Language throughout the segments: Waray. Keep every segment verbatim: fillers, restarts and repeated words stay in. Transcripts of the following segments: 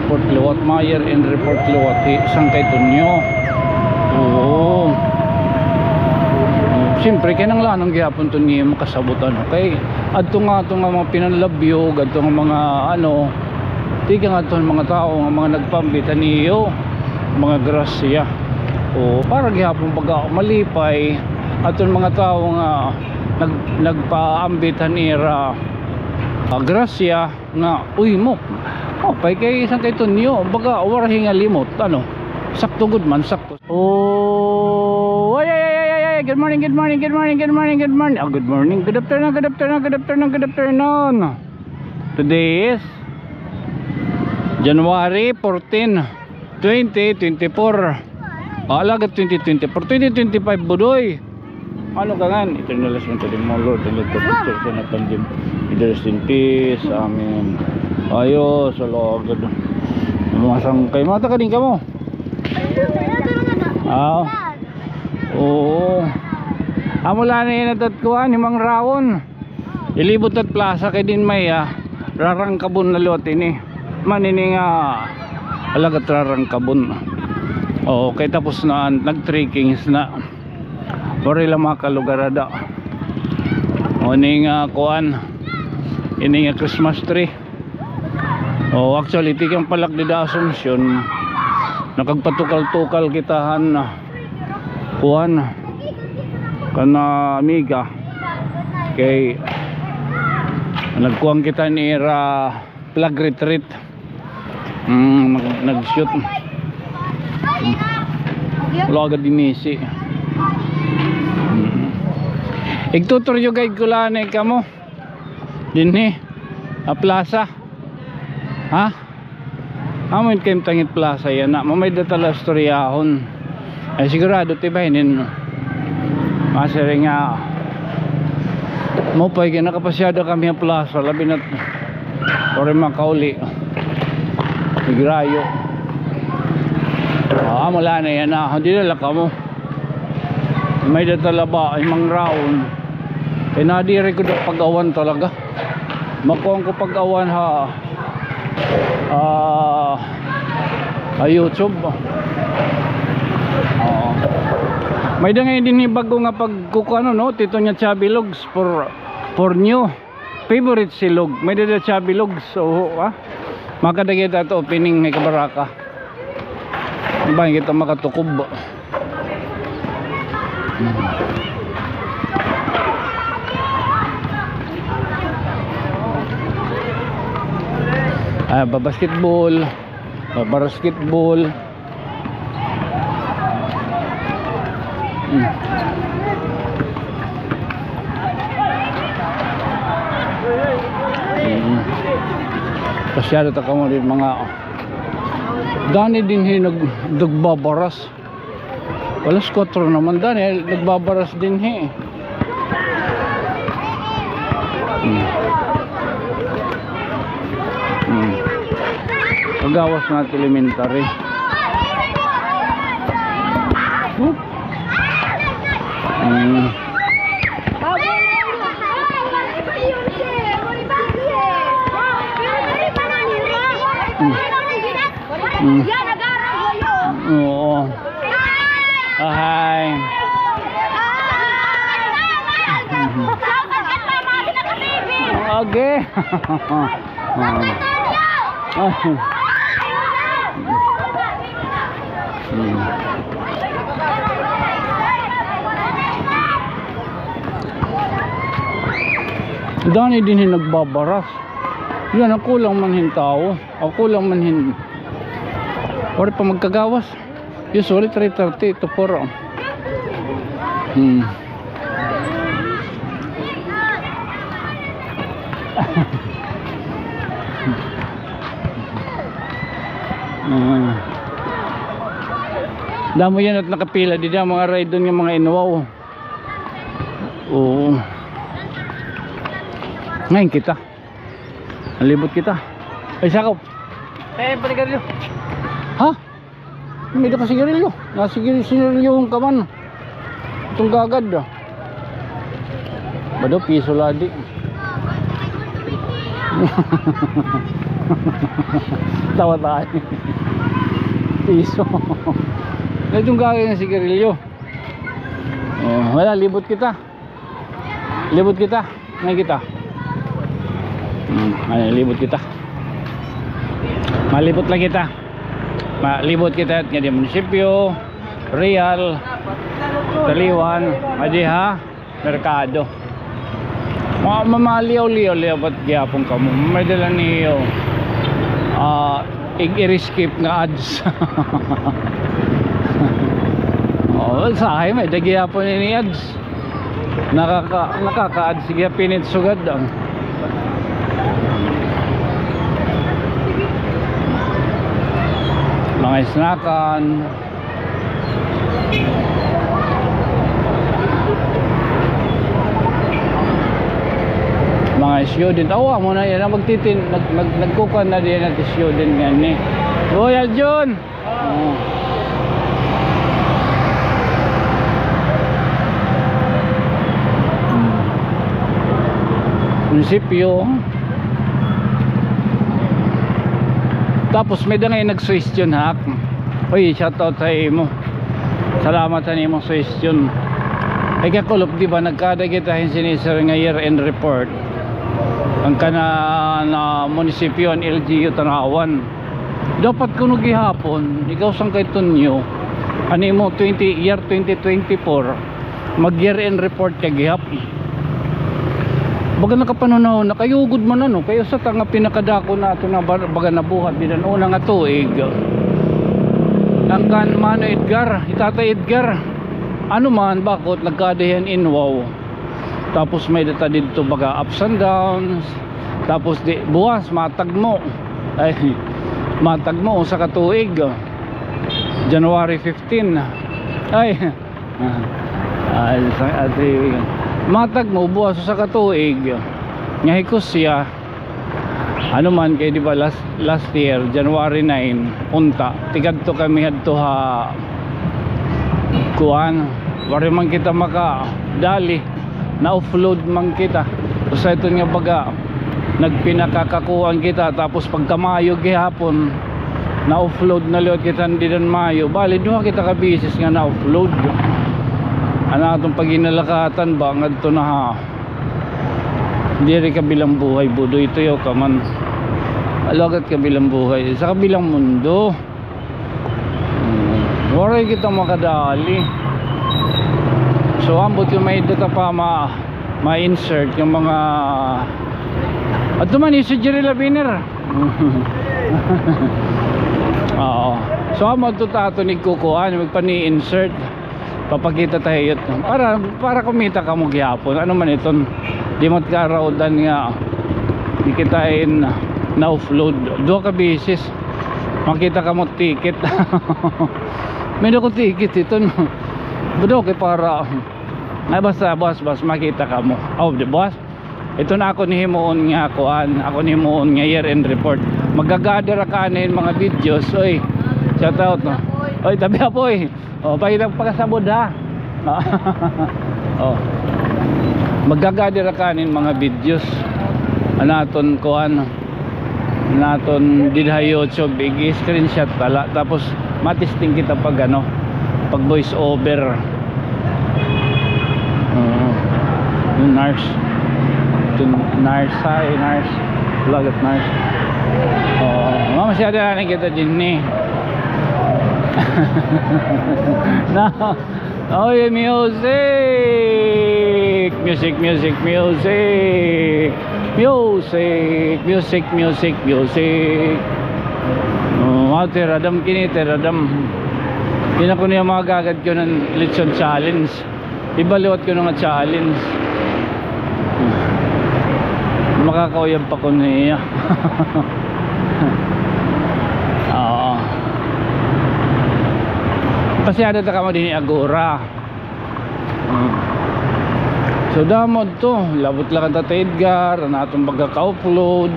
Report liwat, Mayor in report liwat, hi Sangkay Tonyo. Oo. Siyempre, kinahanglan gihapon Tonyo makasabot, ano, kay adto nga, adto nga mga pinanlabyog, adto nga mga, ano, tikang adto nga mga tawo nga mga nagpaambit han iyo mga grasya. O, para gihapon baga malipay adto nga mga tawo nga nag-, nagpaambit han ira, ah, grasya. Nga, uy, mo. Oh, pay kay Sangkay Tonyo, baga, waray nga limot, ano. Sakto gud man, sakto. Oh, ay, ay, ay, ay, ay, ay. Good morning, good morning, good morning, good morning, good morning. Ah, good morning, good afternoon, good afternoon, good afternoon, good afternoon. Today is January fourteen, twenty twenty-four. Alagad twenty twenty-four, twenty twenty-five, budoy. Ano ka ngan? Eternal Santo Dimo, Lord, and let the picture sa napandim. Rest in peace. Amen. Ayos, alagad. Mga sangkay. Mga taga din kamo? Ah. Oo. Amo la na yan at kuan, himang raon. Ilibot at plaza kay din may, ah, rarangkabon na liwat ini. Man ini nga alagad rarangkabon. Oo, kay tapos na, nag-trekkings na. Waray la makalugar ada. O, ini nga kuan, ini nga Christmas tree. Oh, actually, tikang pa la ak dida Asuncion, nakagpatukal-tukal kita han, ah, kuan, kana amiga. Kay nagkuan kita nira flag retreat. Mm, nag-, nag-shoot. Wala agad dinisi. Mm. Igtuturyo guide ko la anay kamo. Dinhi, ah, plaza. Ha? Amo it kay tangit plaza yana. Mamay da tala istoryahon. Ay, sigurado ti ba hinin. Masiring nga. Mo pa, nakapasyado kami ha plaza. Labi na. Ori makauli. Igrayo. Ah, mula na yana. Di na la kamo. May da tala ba, himang raon. Kay nadiri ko da pag-awan talaga. Makuha ko pag-awan ha, ah, ha YouTube. Oo. May da ngay dinhi bag-o nga pagkukuan, no? Tito niya Chubby Logs for, for new. Favorite silog. May dada Chubby Logs. So, ha? Makadagit ato opening nga kabaraka. Bahin kita makatukob. Ah, babasketball. Babasketball. Hmm. Hmm. Pasyado ta kamo di mga dani dinhi nag-, nagbabaras. Alas kuwatro naman dani, nagbabaras dinhi. Hmm. Hmm. Kagawas nga elementary. Hmm. Hmm. Hmm. Oo. Ah, hi. Okay. Ah. Hmm. Dani dinhi nagbabaras. Yana, kulang man hin tawo. O, kulang man hin. Waray pa magkagawas. Usually, three thirty to four, oh. Hmm. Ah. Damo yana it nakapila dida, mga raydon nga mga inuwaw. Oo. Ngayon kita. Nalibot kita. Ay, sakop. Eh, panigarilyo. Ha? May da ka sigarilyo. Nasigarilyo, sigarilyo ka man. Itong gagad, ah. Ba daw, piso ladi. Tawa tayo. Piso. Itong gagawin ng sigarilyo. Oh, wala, libot kita. Libot kita. May kita. Hmm, ay, libot kita. Malibot lang kita. Malibot kita at nga di munisipyo, Real, Taliwan, Madiha, Merkado. Ma-, mamaliyaw-liyaw-liyaw ba't gihapon kamo? May dala niyo. Ah, ig-skip nga ads. Oh, sahay may dagi hapon ini ads. Nakaka-, nakaka-ads siya, pinit sugad ang mga snackan. Mga student. Awa mo na yan. Ang magtitin-, nag-, nag-, nagkukuha na din natin student nga ni. Kuya Jun! Oh. Munisipyo. Tapos may da ngay nag-suwestyon, ha? Uy, shoutout sa imo. Salamat sa imong suwestyon. Ay, kakulop, di ba, nagkada kita hin sinisir nga year-end report. Ang kana na munisipyo, an L G U Tanauan. Dapat kuno gihapon, ikaw sang kay Tonyo, an imo twenty, year twenty twenty-four, mag year-end report ka gihap. Baga nakapanhunaw na kayo gud man, ano, kay usa ta nga pinakadako naton nga ba-, baga nabuhat dida han una nga tuig. Ang kan Mano Edgar, hi Tatay Edgar, ano man, bakot nagkada hiya hin inwaw. Tapos may-ada ta didto baga ups and downs. Tapos di, buwas, matagmo. Ay, matagmo, usa ka tuig. January fifteen. Ay, ay, sa, ate, matagmo, buwas, usa ka tuig. Nga hikusya, ano man, kay di ba last, last year, January nine, unta, tikadto kami hadto ha, kuan, waray man kita makadali, na-offload man kita. Usa iton nga baga, nagpinakakakuan kita, tapos pagkamayo gihapon, na-offload na liwat kita dida han Mayo. Bali, duha kita ka beses nga na-offload. An aton paghinalakatan ba, ngadto na ha. Diri kabilang buhay, Budoy, tuyo ka man. Alagat kabilang buhay, sa kabilang mundo. Hmm, waray kita makadali. So, ambot kun may-ada ta pa ma-, ma-insert nga mga, adto man, si Jerry Labiner. Oo. So, ambot ta aton igkukuan, magpani-insert. Papakita ta hiyo. Para, para kumita kamo gihapon. Ano man iton? Di man karawdan nga di kita in na-offload. Duha ka beses. Makita kamo ticket. May-ada ko ticket iton. Budo kay para. Ay, basta, boss, boss, makita kamo. Oh, di, boss. Ito na ako ni himuon nga kuan, ako ni himuon nga year-end report. Magagada ra ka hin mga videos, oy. Shout out, no? Oy, tabi, apoy. Oh, pagkita pagkasabod, ha. Oh. Magagada ra ka hin mga videos. An aton kuan, naton dida ha YouTube, i-screenshot pala. Tapos, matesting kita pag ano, pag voice over. Oo. Yung nurse. Yung nurse, ay, nurse. Lagat nurse. Oo. Mama, siya na kita din, eh. Na. Oy, music! Music, music, music! Music, music, music, music! Oh, ate, radam kini, te, radam. Yan ako niya magagad ko ng lechon challenge. Iba liwat ko nga challenge. Makakauyab pa ko niya. Oo. Pasyada ta kamo din Agora. Mm. So, damo to. Labot lang ang Tata Edgar, an aton pagkaka-offload.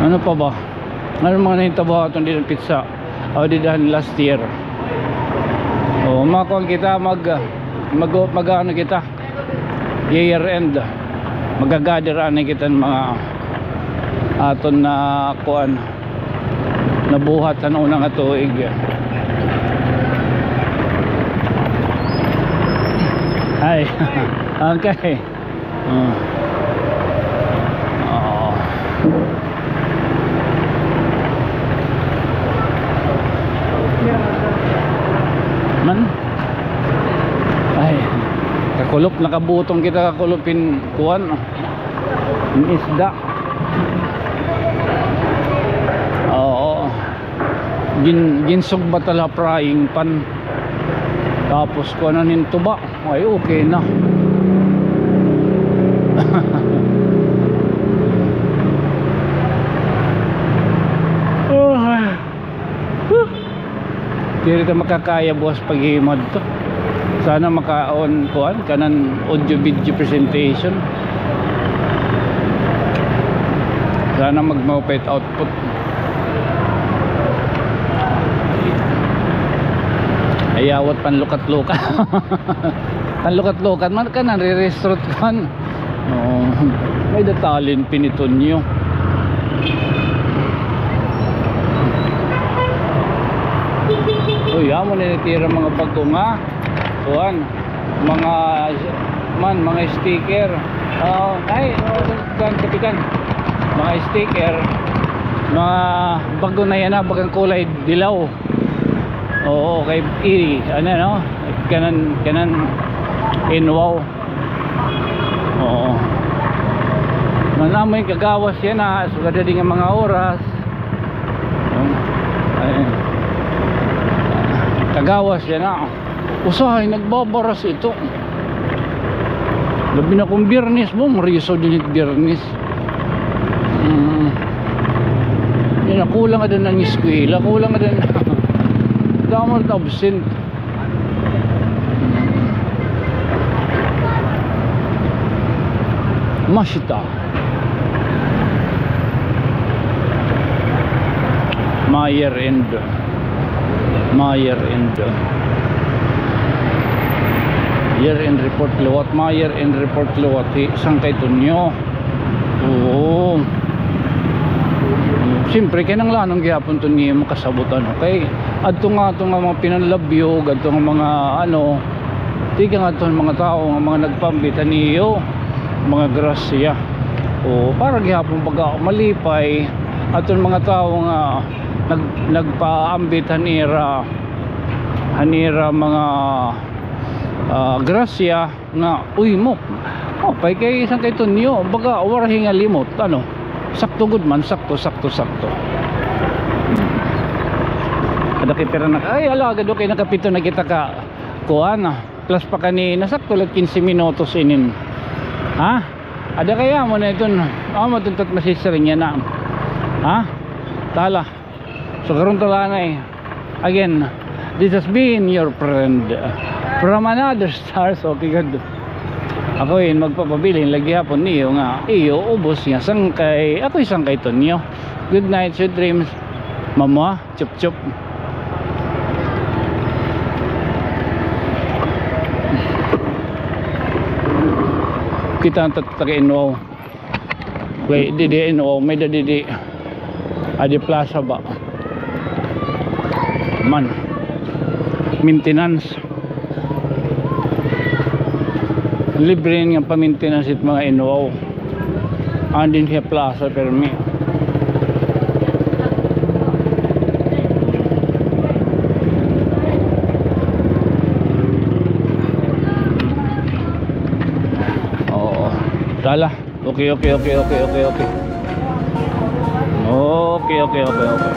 Ano pa ba? Ano mga nahitabo aton dito pizza? O, dida han last year. O, makuan kita, mag, mag, mag, ano kita, year end. Magagather ani kita mga aton na kuan. Nabuhat han una nga tuig. Ay. Okay. Ah. Oo. Man. Ay. Kakulop, nakabutong kita, kakulop hin kuan. Hin isda. Oo. Gin-, ginsugba ta la frying pan. Tapos kuanan hin tuba. Ay, okay na. Oh. Diri ta makakaya buwas paghimo adto. Sana makaon kuan kanan audio video presentation. Sana magmaupay it output. Ayaw it panlukat-lukat. Panlukat-lukat man kanan, re-restore kuan. Oo. May-ada talent pinitunyo. Uy, amo na it ira mga bag-o nga kuan, mga man, mga sticker. Oo, ay, oo, kuan, kapitan. Mga sticker, mga bag-o na yana, bagang kulay dilaw. Oo, kay i-, ano, no? Kanan, kanan, inwaw. Oo. Ngan amo it kagawas yana, sugad hini nga mga oras. Ay. Kagawas yana. Usahay nagbabaras ito. Labi na kon Biyernes mo, mariso dinhi it Biyernes. Mm. Yana, kulang ada an eskwela, kulang ada. Damo it absent. Mashita. My year end. My year end. Year end report liwat. My year end report liwat. Hi, sangkay Tonyo. Oo. Siyempre, kinahanglan gihapon Tonyo makasabot, ano. Kay adto nga, adto nga mga pinanlabyog, adto nga mga, ano, tikang adto mga tawo nga mga nagpaambit han iyo mga grasya. O, para gihapon baga malipay adton mga tawo nga nag-, nagpaambit han ira, han ira mga, ah, grasya nga, uy, mo, maupay kay sangkay Tonyo, baga waray hingalimot, ano. Sakto gud man, sakto, sakto, sakto. Ada kay pira na, ay, ala, agad, okay, nakapito na kita ka kuan, ah. Plus pa kanina, sakto la kinse minutos inin. Ha? Ada kay amo na iton, amo iton tat masisiring yana. Ha? Tala. So, karon ta la anay. Again, this has been your friend from another stars. Okay, good. Ako in magpapabilin la gihapon niyo nga iyo ubos nga sangkay. Ako'y sangkay Tonyo. Good night, sweet dreams. Mamwa. Chup, chup. Kita an tat-, taga-inwaw. Wait, didi, inwaw, may-ada didi. Adi plaza ba? Man. Maintenance. Libre nga pa-maintenance it mga inwaw. Adi dinhi ha plaza permi. Oo. Tala. Okay, okay, okay, okay, okay, okay. Okay, okay, okay, okay.